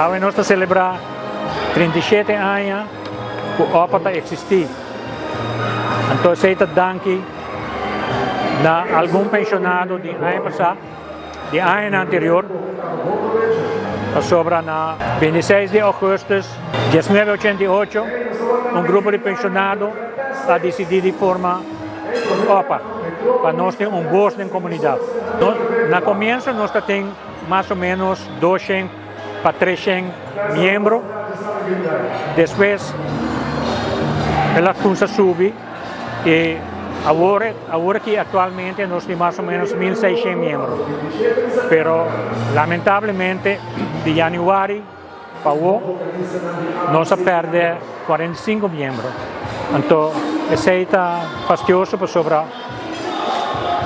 Awe nos ta selebrá 37 aña ku OPA ta eksistí. Anto esei ta danki na algun penshonado di aña pasá, di añanan anterior, pasobra na 26 di ougùstùs 1988 un grupo di penshonado a disidí di forma OPA pa nos tin un bos den komunidat. Na komienso nos ta tin mas o ménos 200 pa 300 miembro, despues el a kumsa subi i awor awor aki aktualmente nos tin mas o ménos 1600 miembro. Pero lamentablemente di yanüari pa awor nos a pèrdè 45 miembro. Anto esei ta fastioso pasobra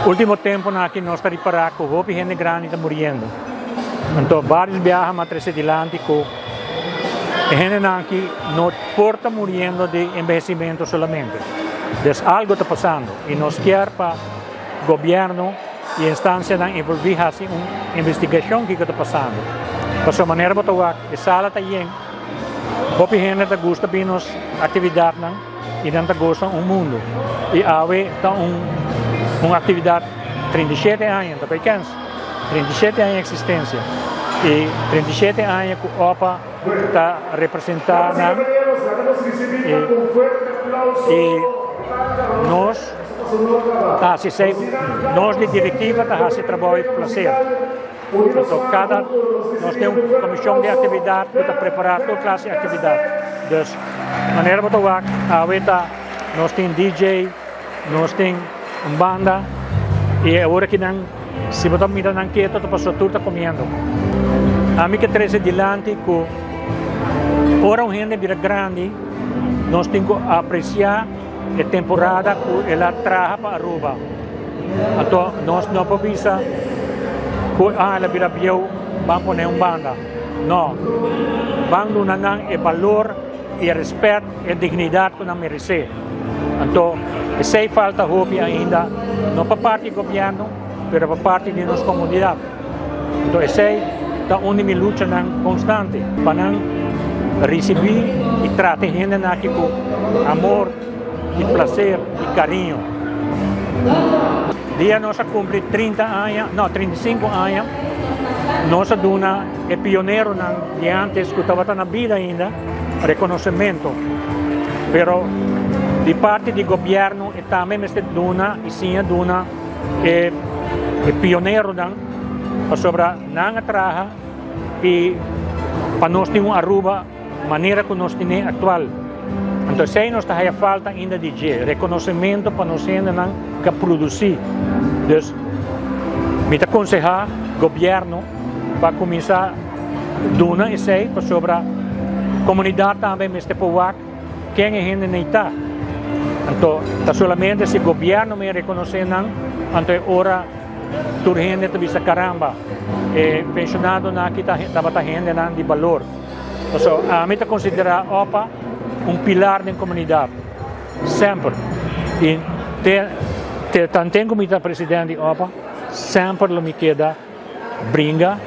último temponan aki nos ta ripará ku hopi hende grandi ta muriendo. Anto vários biaha mi a trese dilanti ku e hendenan aki no por ta muriendo di enbehecimento solamente. Des algo ta pasando i nos kier pa gobierno i instancianan envolví hasi un investigacion kiko ta pasando. Pasobra manera bo ta wak e sala ta yen, hopi hende ta gusta bin nos actividadnan i nan ta gosa un mundo. I awe ta un un actividad 37 aña, ta bay kens, 37 aña existencia i 37 aña ku opa ta representa nan i i nos ta hasi esei, nos di directiva ta hasi trabou ku placer. Anto kada nos tin un komishon di aktividat ku ta prepará tur klase di aktividat. Dus manera bo ta wak awe ta nos tin DJ, nos tin un banda i awor aki nan si bo ta mira nan keto ta pasobra tur ta komiendo. Ami ke trese dilanti ku ora un hende bira grandi nos tin ku apresiá e temporada ku el a traha pa Aruba. Anto nos no por bisa ku ah el a bira bieu ban pone un banda. No, ban duna nan e balor i e respet, e dignidat ku nan meresé. Anto esei falta hopi ainda, no pa parti di gobièrnu, pero pa parti di nos komunidat. Anto esei ta un di mi luchanan konstante, pa nan risibí i trata e hendenan aki ku amor i plaser i kariño. Dia nos a kumpli 30 aña, no, 35 aña, nos a duna e pioneronan di antes ku tabata na bida ainda rekonosementu. Pero di parti di gobièrnu e tambe mester duna i siña duna e pioneronan pasobra nan a traha i pa nos tin un Aruba manera ku nos tine aktual. Anto esei nos ta haya falta ainda di dje, rekonosementu pa nos hendenan ku a produsí. Dus mi ta konsehá gobièrnu pa kuminsá duna esei pasobra komunidat tambe mester por wak ken e hendenan ei ta. Anto ta solamente si gobièrnu mei rekonosé nan, anto e ora tur hende ta bisa karamba e penshonadonan aki tabata hendenan di balor. Pasobra ami ta konsiderá opa un pilar den komunidat, semper. I te te tanten ku mi ta presidente di opa, semper lo mi keda bringa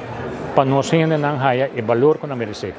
pa nos hendenan haya e balor ku nan meresé.